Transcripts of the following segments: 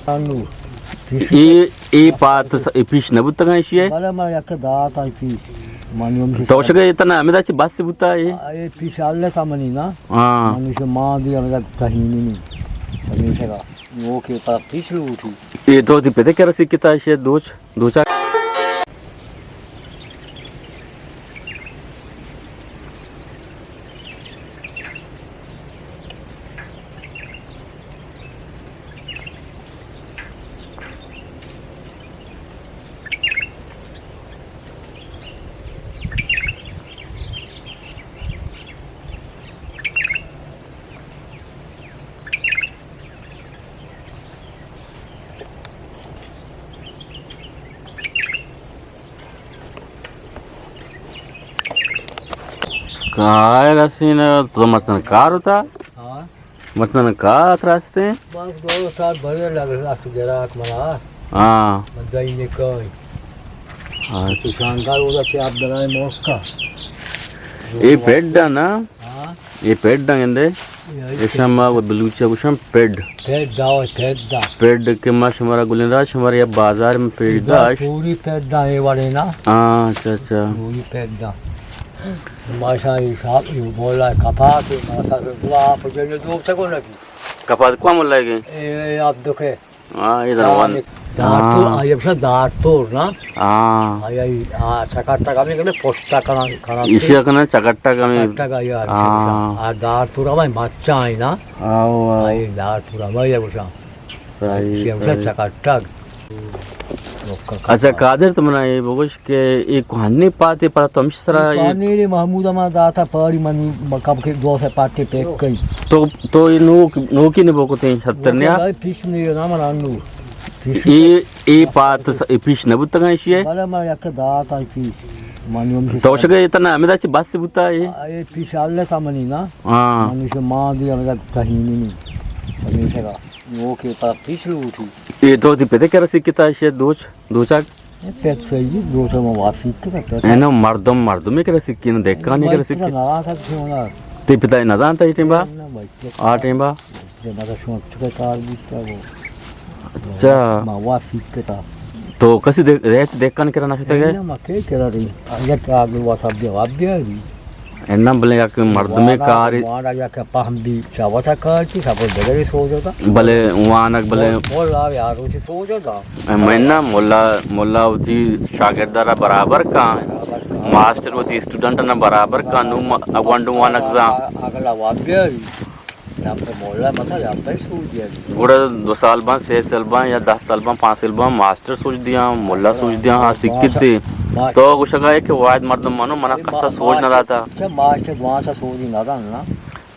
انو، پیش اے، اے پات س-، اے پیش نہ بوتگاں ایشی ءَ؟ بلے، من یک دات آئی پیش۔ من ہم تو شگے اتنا ہمدا چہ بس بوتا اے؟ اے پیش اللہ تا منی نا۔ ہاں۔ من شما دی ہمدا تہینی نی۔ ہمیشہ کا۔ وہ کے پا پیش لوٹی۔ اے تو دی پتے کرا سکتا ایشی ءَ دوچ؟ دوچا۔ کائے رسین، تو مستن کار ہوتا؟ ہاں۔ مستن کار راستے؟ بس دو سال بھرے لگ رہا تو گراک منا۔ ہاں۔ من دائی نے کوئی۔ ہاں۔ تو شانگار ہوتا کہ آپ دلائے موسکا۔ اے پیڈ نا؟ ہاں۔ اے پیڈ ڈنگ اندے؟ اے ایشاں ما بلوچی ءَ گوشاں پیڈ۔ پیڈ دا، پیڈ دا۔ پیڈ کہ ما شمارا گلیں داشت، شمارا یا بازار میں پیڈ داشت۔ پوری پیڈ دا اے وڑے نا۔ ہاں، اچھا، اچھا۔ پوری پیڈ دا۔ ماشاء اللہ، صاحب، یہ بولا کپا کے، ماشاء اللہ، آپ جنے دو سکو لگی۔ کپا کو ملا گے؟ اے، اے آپ دکھے۔ ہاں، اے دروان۔ دار تور، ہاں۔ آئی بشا دار تور نا۔ ہاں۔ آئی، آئی، آ، چکٹا کمی کنے پوستا کنا، کنا۔ ایشی کنا چکٹا کمی۔ چکٹا کا یار، ہاں۔ آ دار تور ہمائی مچا آئی نا۔ آو، آو۔ آئی دار تور ہمائی بشا۔ صحیح، ایشی بشا صحیح۔ چکٹا۔ اچھا، قادر، تو منا اے بگوش کہ اے کوہنیں پاتے پدا تو ہمیش سرا اے کوہنیں ری محمود ما داتا پاڑی من کب کے دو سے پاتے پیک کئی۔ تو، تو اے نوک، نوکی نبو کتیں ستر نیا؟ پیش نہیں نا من انو۔ پیش اے، اے پات س-، اے پیش نہ بوتگاں ایشی ءَ؟ بلے من یک داتا پیش۔ من ہم تو شگے اتنا ہمدا چہ بس بوتا اے؟ اے پیش اللہ تا منی نا۔ ہاں۔ من شما دی ہمدا تہینی نی۔ ہمیشہ کا۔ نوکے پا پیش لوٹی۔ اے تو تی پتے کرا سکتا ایشی ءَ دوچ، دوچاک؟ اے پت سہی، دوچا ما واسیت کتا پت۔ اینو مردم، مردمے کرا سکی، نہ دہکانے کرا سکی۔ نہ آتا کسی ہونا۔ تی پتا نہ زانتا اے ٹیمبا؟ نہ بھائی، پت آ ٹیمبا؟ پت نہ شما چکے کار بیتا وہ۔ اچھا۔ ما واسیت کتا۔ تو کسی دے-، رہت دہکان کرا نہ شتگے؟ نہ، ما کے کرا رہی۔ اگر کہ آگے واسا بیا، واب بیا رہی۔ اناں بلے یک مردمے وانگ، کارے۔ وانگ یک پہم بی چا وتا کار چی، سب دگرے سوچ ہوتا۔ بلے وانگ بلے مول-، مولا یار وتی سوچ ہوتا۔ من نا مولا، مولا وتی شاگرد را برابر کن۔ برابر کن۔ ماسٹر وتی اسٹوڈنٹ نا برابر کن۔ نو م-، گونڈو وانگ زان۔ اگلا واب بیاری۔ یا پہ مولا متا یا پہ سوچ ہے۔ گڑا دو سال بعد، سے سال بعد یا دہ سال بعد، پانچ سال بعد ماسٹر سوچ دیاں، ملا سوچ دیاں، ہاں، سکت دے۔ تو گوشگا ہے کہ واحد مردم منو، منا کسا سوچ نہ داتا۔ اچھا، ماسٹر وہاں سے سوچ نہ داتا نا۔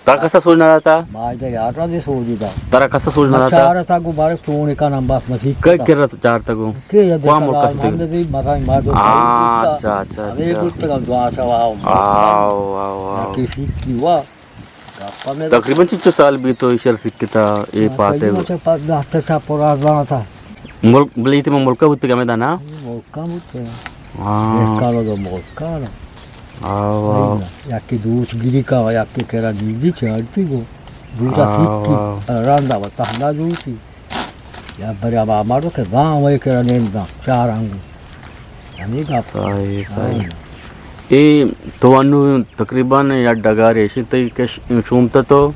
ترا کسا سوچ نہ داتا؟ ماسٹر یار را دے سوچ دا۔ ترا کسا سوچ نہ داتا؟ چار تا کو بارے فون کا نمبر مسیح کئی کرا چار تا کو؟ کہ یا کوا ملک کستے؟ محمد دی مکان ما دو۔ ہاں، اچھا، اچھا، اچھا۔ گفت کا دعا سوا آؤ۔ آؤ، آؤ، آؤ۔ کسی کی وا۔ تقریباً چنچو سال بیتو ایشی ءَ سکتا اے پاتے؟ تقریباً چہ پنجاہ تا پورا زانتا۔ ملک، بلے ایتے ملکا بوتگا ہمدا نا؟ ملکا بوتگا۔ ہاں۔ ملکا رو دو ملکا نا۔ آو، آو۔ یکی دوچ گیری کا، یکی کرا دیدی چارتی گو۔ دوچا آو، سیتی، آو۔ راندا و تہنا دوچی۔ یا بریا با مارو کہ زان وے کرا نیم داں، چار انگو۔ ہمیں گپ۔ صحیح، صحیح۔ ہاں۔ اے تو انو تقریباً یا ڈگار ایشی تئی کہ ش-، شومتا تو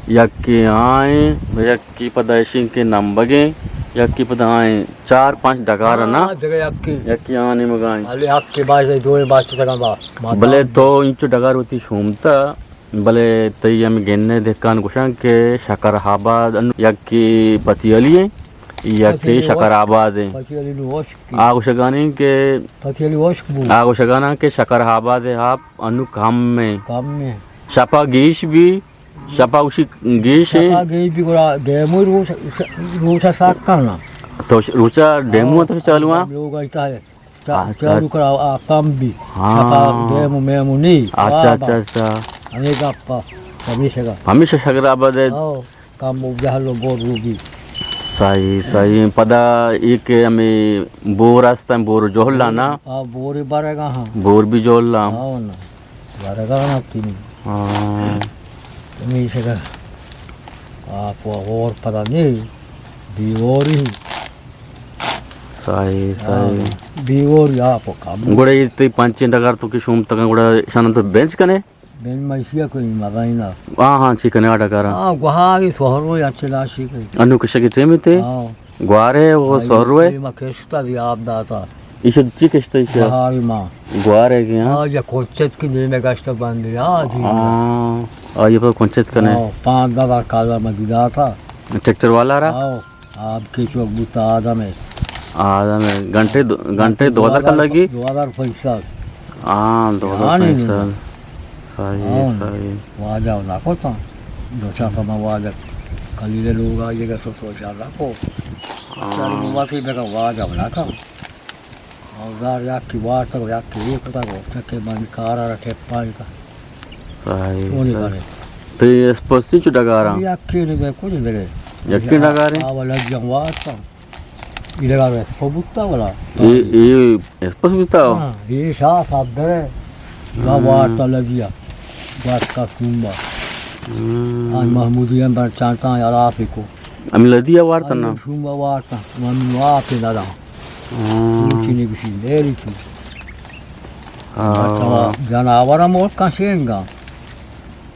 یکی آئیں، یکی پدا ایشی کہ نمبگیں، یکی پدا آئیں، چار پانچ ڈگار نا؟ ہاں، دگہ یکی۔ یکی آ نیمگائیں۔ بلے یکی باز دوئیں باز چکا با۔ بلے تو انچو ڈگار ہوتی شومتا، بلے تئی ہمے گندیں دہکان گوشاں کہ شکر آباد انو یکے پتیالی ایں، یکے پتیالی شکر آباد ایں۔ پتیالی نو ہشک۔ آ گوشگانی کہ پتیالی ہشک بو۔ آ گوشگاناں کہ شکر آباد ءِ آپ انو کم ایں۔ کم ایں۔ شپا گیش بی، شپا گوشی گیش ایں۔ شپا گیش بی گڑا دیمو روچ، روچا ساک کنا۔ تو ش-، روچا دیمو تو چالو آں؟ لوگ ایتا ہے۔ چا-، اچھا۔ چالو کرا، آ، کم بی۔ ہاں۔ شپا دیمو میمو نی۔ اچھا، اچھا، اچھا۔ ہمیں گپا، ہمیشہ گا۔ ہمیشہ شکر آباد ہے۔ ہاں، کم و جہل و بور رو بی۔ صحیح، صحیح۔ پدا ایک ہمیں بور ہستن، بور جہلا نا؟ آ، بور برگا ہاں۔ بور بھی جہلا۔ ہاں نا۔ برگا نا تین۔ ہاں۔ ہمیشہ گا۔ آپ و اور پدا نہیں۔ دیواری۔ صحیح، ہاں، صحیح۔ دیواری آپ کم۔ گڑا اے تئی پنچیں ڈگار تو کہ شومتگاں، گڑا اشاں تو بنچ کنے؟ بنچ مشیا کوئی مزائنا۔ ہاں، ہاں، چی کنے آ ڈگاراں؟ ہاں، گوہاری سہرو یا چلا شی کوئی۔ انو کشگی ٹیم تے؟ ہاں۔ گوارے و آئی سہروے؟ ٹیم کشتا بھی آپ داتا۔ ایشی چی کشتا ایشی؟ گوہاری ما۔ گوارے گیا؟ ہاں، یا کنچت کی نیمے گشتا بندی، ہاں، جی۔ ہاں، آئی پر کنچت کنے۔ ہاں، پانچ ہزار کالا مدی داتا۔ ٹریکٹر والا را؟ ہاں۔ آپ کے چوک بوتا آدم ہے۔ آدم ہے۔ گھنٹے دو، گھنٹے دو ہزار کلگی؟ دو ہزار پیسہ۔ ہاں، دو ہزار یعنی پیسہ۔ صحیح، ہاں۔ صحیح۔ واجہ نہ کوتا۔ دو چار سما واجہ کلیلے لوگ آئیے گا سو سو چار رکھو۔ ہاں۔ چار لوگ آتے بگا واجہ نہ کر۔ اوزار یکی وارتگ و یکی اے کتگ و چکے من کارا را ٹپائی تا۔ صحیح، چونی صحیح۔ کنے؟ تئی اسپستی چو ڈگاراں؟ یکی نے دے کجھ دگے۔ یکی ڈگارے؟ آ والا جم وارتا۔ اے ڈگار اسپس بوتا والا۔ اے، اے اسپس بوتا؟ ہاں، اے شاہ صاحب درے۔ نا ہاں۔ وارتا لگیا۔ بس کا سومبا۔ ہاں۔ آن محمودی ہم بر چانتا یار آپ کو۔ ہمے لدی ءَ وارت نا؟ شوم ءَ وارت، من آپ ءَ دادا۔ ہاں۔ چینی گوشی، لیری چی۔ ہاں۔ بچہ جناور ہم اور کشیں گا۔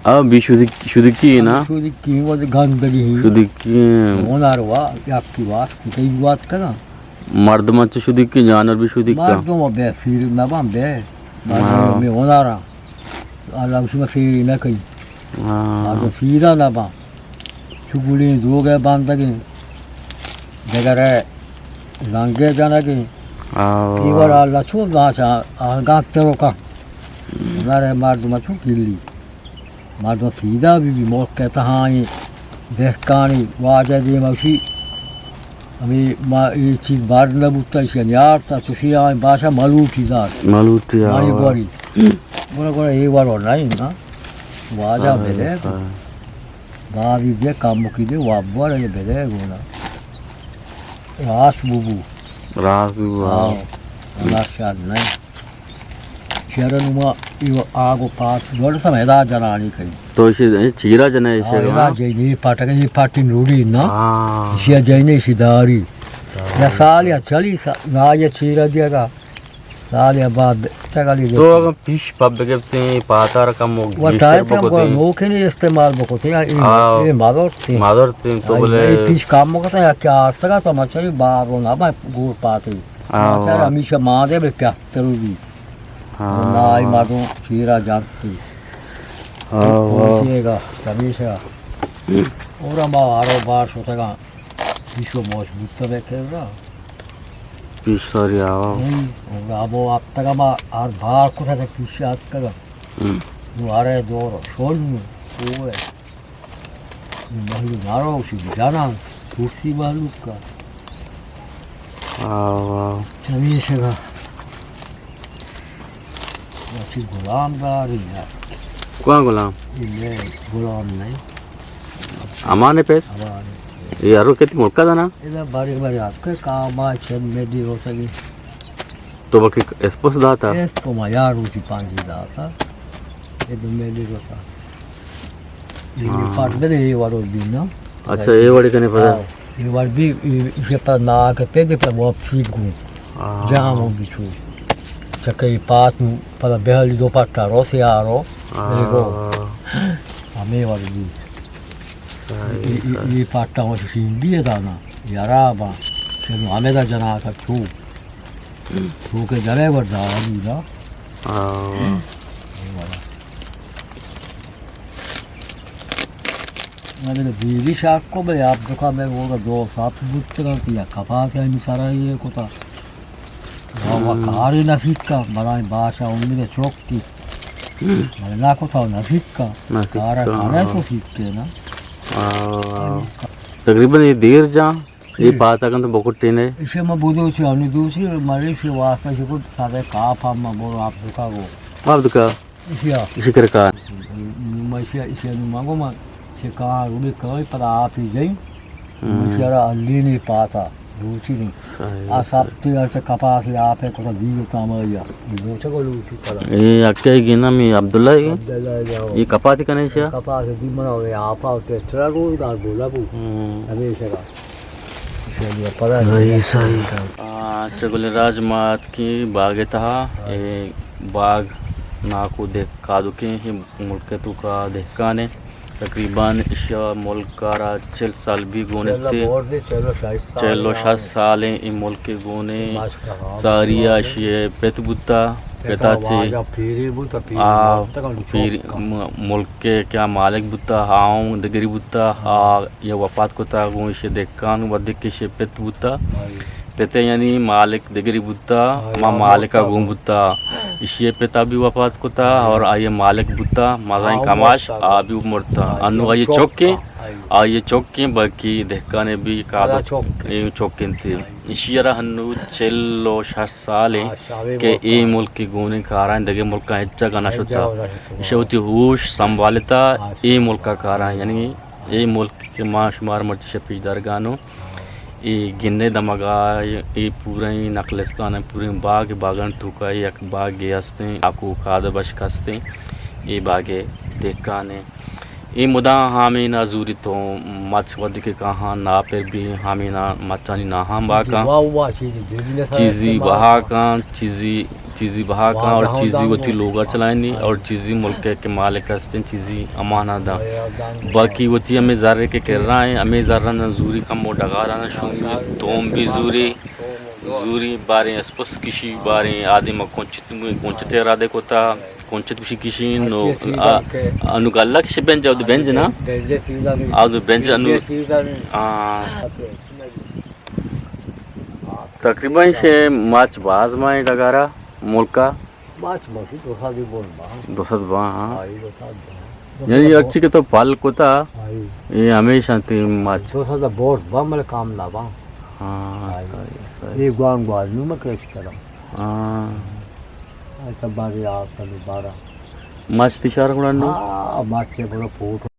آ، بی شدکی، شدکی نا؟ شدکی، وہ گندگی ہی۔ شدکی۔ ہنر وا، یک کی بات، کئی بات کنا۔ مردم چہ شدکی، جانور بھی شدکی۔ مردم بے سیر نبان بے۔ مردم ہاں۔ میں ہنر۔ اللہ شما سیری نہ کئی۔ ہاں۔ آ تو سیرا نہ با۔ چگلیں دروگے باندگیں۔ دگرے زنگے جنگیں۔ ہاں۔ ای وڑا اللہ چو داچا آگات تروکا۔ ہم۔ نرے مردم چو کلی۔ مردم سیدھا بی بی ملک تہائیں دہکانی واجہ دیما شی۔ ہمے ما اے چیز بار نہ بوتا، ایشی نیارتا، چوشی آئیں باشا ملوٹی دار۔ ملوٹی، مائی آ۔ گوری۔ گڑا، گڑا اے وڑ نہ ایں نا۔ واجہ آ، بدے۔ آ۔ بازی دے کمکی دے وابور اے بدے گونا۔ راس بوبو۔ راس بوبو، آ۔ آ۔ اللہ شاد نہیں۔ شہر نما ایو آگ و پات جوڑ سم ادا جنانی کئی۔ تو ایشی چیرا جنے ایشی ہاں، ادا جنے، یہ پاٹک، یہ پاٹی نوڑی نا۔ ہاں۔ ایشی جنے ایشی داری۔ داری۔ یا سال یا چلی سا-، نا یہ چیرا دیا گا۔ سال یا بعد چگلی دے۔ تو اگر پیش پب گپتے ہیں، پاتار کم ہو، وٹائے گیشتر تے ہم بکتے گوڑا ہیں۔ نوکے نہیں استعمال بکتے ہیں، یہ، ہاں۔ یہ مادر تے۔ مادر تے تو آئی بولے۔ پیش کام بکتے ہیں، کیا آرتگا تو مچھلی بار ہونا، میں گور پاتے۔ ہاں، مچھلی واہ۔ ہمیشہ مادے بے کیا کرو گی۔ ہاں۔ نہ آئی مردم چیرا جانتی۔ ہاں، واہ۔ پہنچے گا، ہمیشہ۔ اور ہم آرو بار شتگا۔ پیشو موش بوتا بے کرا۔ پیش ساری آوا۔ ہم، اور ابو آپتگا ما ہر بار کو تھا پیش آتگا۔ ہم۔ دوارے دور شول نو، اوے۔ مہلوک مارو، اسی جانا، کرسی مہلوک کا۔ آوا۔ ہمیشہ کا۔ اسی غلام داری یار۔ کون غلام؟ یہ غلام نہیں۔ امان پہ؟ امان۔ یہ ہرو کتی ملکا دا نا؟ یہ بڑے بڑے آپ کے کام آ چند میں دی ہو سکی۔ تو بکی اسپس داتا؟ اسپس ما یار روچی پانچی داتا۔ یہ دو میں دی ہوتا۔ یہ ہاں۔ پاٹ دے، یہ وارو بھی نا۔ اچھا، یہ وڑی کنے پدا؟ ہاں، یہ وار بھی، یہ، یہ پر نا کے پہ دے پر واپسی گو۔ ہاں۔ جام ہو بچو۔ چکے پات نو پدا بہلی دو پاٹا رو سے آرو۔ ہاں۔ میرے کو۔ ہمیں وار بھی۔ صحیح، یہ، یہ، صحیح۔ یہ پاٹا وہ سین دیے دانا۔ یارا با۔ چلو ہمیں دا جنا کا چھو۔ تو کہ جرے ور داوی دا۔ ہاں۔ میں نے بیوی شاک کو بھئی آپ دکان میں وہ دو ساپ بوت کر دیا، کپا کے ہم سارا یہ کوتا۔ بابا ہاں۔ کاری نہ سیکھا، بلائیں بادشاہ امید چوک کی۔ ہاں۔ میں نہ کوتا نہ سیکھا۔ نہ سیکھا، کارا کھانا ہاں۔ تو سیکھتے نا۔ ہاں۔ تقریباً یہ دیر جان۔ اے پاتاکاں تو بکٹینے۔ ایشی ما بودوچی ہنو دوسی، مریشی واسطہ ایشی کو سادہ کاپ ہم ما بولو آپ دکا گو۔ آپ دکا؟ ایشی آ۔ ایشی کرکا؟ ما ایشی، ایشی نو مانگو ما، ایشی کہاں روڑی کہاں پدا آپ ہی جائی۔ ہم۔ ایشی را الینی پاتا، دوسی نہیں۔ صحیح، آ سب صحیح۔ تی ارچ کپاسی آپ ہے کتا دیو تامایا۔ دوچہ کو لوٹی پدا۔ اے اکے گینا می عبداللہ ہے؟ عبداللہ ہے جاؤ۔ یہ کپاتی کنے ایشی آ؟ کپاسی دی منا ہوئے آپا ٹریکٹر روزگار بولا بو۔ ہم۔ ہمیشہ کا۔ صحیح، صحیح۔ آ، چہ گل راج ما اتکیں باغ ءِ تہا۔ اے باغ ناکو دہ-، کادوکیں، اے ملک ءِ توکا دہکان ایں۔ تقریباً ایشی ءَ ملک ءَ را چل سال بھی گون انت۔ چل ءُ شش سال ایں اے ملک ءِ گون ایں۔ ساری ءَ ایشی ءِ پت بوتا، پتا چہ آ پیر م-، ملک ءِ کیا مالک بوتا، آ اوں دگری بوتا، آ یا وفات کتا، گوں ایشی ءِ دہکان وھدے کہ ایشی ءِ پت بوتا۔ پت یعنی مالک دگری بوتا، ما مالک ءَ گون بوتا۔ ایشی ءِ پتا بھی وفات کتا اور آئی ءِ مالک بوتا، مزائیں کماش، آ بھی مرتا۔ انو آئی ءِ چک ایں، آئی ءِ چک ایں، باقی دہکان ءِ بھی کادو اے چک انت۔ ایشی ءَ را ہنو چل ءُ شش سال ایں کہ اے ملک ءِ گون ایں، کاراں دگہ ملکاں ہچ جاگہ نہ شتا۔ ایشی ءَ وتی ہوش سنبھالتا، اے ملک ءَ کاراں، یعنی اے ملک کہ ما شمار مرچی شہ پیش دارگانوں، اے گندے دمگا اے پوریں نخلستان ایں، پوریں باغ، باغانی توکا یک باغے ہستیں، آکو کاد بشک ہستیں، اے باغ دہکان ایں۔ اے مدام ہامینا زوری تو مچ ودی کہ کاہاں ناپر بھی ہامینا مچانی ناہاں باکاں۔ چیزی بہا کاں، چیزی چیزی بہا کاں اور چیزی وتی لوگا چلائینی اور چیزی ملک ءِ کہ مالک ہستیں، چیزی امانت داں۔ باقی وتی ہمے زر کہ کرا ایں، ہمے زراں زوری کمو ڈگاراں شومی، توم بھی زوری، زوری باریں اسپس کشی، باریں آدم کنچت، کنچت ارادہ کتا، کنچت گوشی کشی، نو، آ، انو گلہ کشی بنج، آدو بنج نا؟ آدو بنج انو، آ، تقریباً شے مچ باز ماں اے ڈگارا ملکا۔ مچ مچ دو سد بون باں۔ دو سد باں، ہاں۔ آئی دو سد باں۔ یعنی یک چی کہ تو پل کتا، آئی۔ اے ہمیشہ تی مچ۔ دو سد بورڈ باں، ملے کام نہ باں۔ ہاں، آئی۔ صحیح، صحیح۔ اے گوانگ گوانگ نو میں کریش کرم۔ ہاں۔ اے تو باری آپ تو دوبارہ۔ مچ تی شار گڑا نو؟ ہاں، مچ کے بڑا پوٹ۔